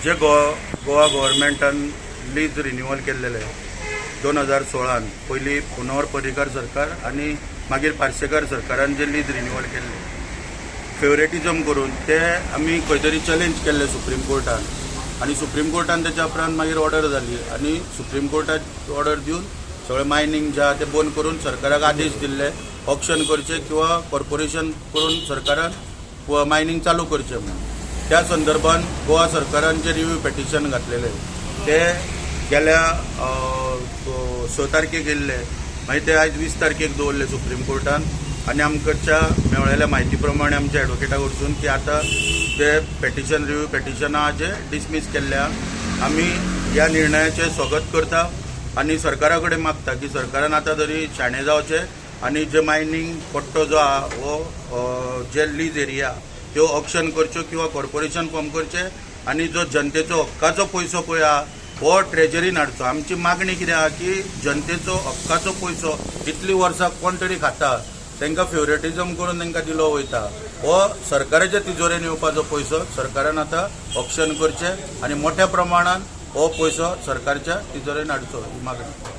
जे Goa गव्हर्मेंटान lease renewal केल्लेले 2016 पयलीं मनोहर पर्रीकार सरकार आनी मागीर पार्सेकर सरकारान जे लीज रिन्युअल केल्ले फेवरेटिजम करून ते आमी खंय तरी चॅलेंज केल्ले सुप्रीम कोर्टान आनी सुप्रीम कोर्टान तेच्या उपरांत मागीर ऑर्डर जाली आनी सुप्रीम कोर्टात ऑर्डर दिवन सगळें मायनींग जे आहा तें बंद करून सरकाराक आदेश दिल्ले ऑक्शन करचें किंवा कॉर्पोरेशन करून सरकारान मायनींग चालू करचें म्हणून. त्या संदर्भात गोवा सरकारान जे रिव्यू पेटिशन घातलेले ते गेल्या 6 तारखेक येयल्ले, मागीर ते आयज 20 तारखेक दवरले सुप्रीम कोर्टान आनी आमच्या मेळ्ळेल्या म्हायती प्रमाणे आमच्या एडवोकेटा कडसून की आतां जे पेटिशन रिव्यू पेटिशन आहा जे डिसमीस केल्ले आहा. आमी ह्या निर्णयाचें स्वागत करता आनी सरकारा कडेन मागता की सरकारान आतां तरी शाणे जावचें आनी जे मायनींग पट्टो जो आहा हो जे लीज एरिया त्यो ऑक्शन करच्यो किंवा कॉर्पोरेशन फॉर्म करचें आनी जो जनतेचो हक्काचो पयसो पळय आहा हो ट्रेजरीन हाडचो. आमची मागणी कितें आहा की जनतेचो हक्काचो पयसो इतलीं वर्सां कोण तरी खाता, तांकां फेवरेटिजम करून तांकां दिलो वयता, हो सरकाराच्या तिजोरेन येवपाचो पयसो सरकारान आतां ऑक्शन करचें आनी मोठ्या प्रमाणान हो पयसो सरकारच्या तिजोरेन हाडचो ही मागणी.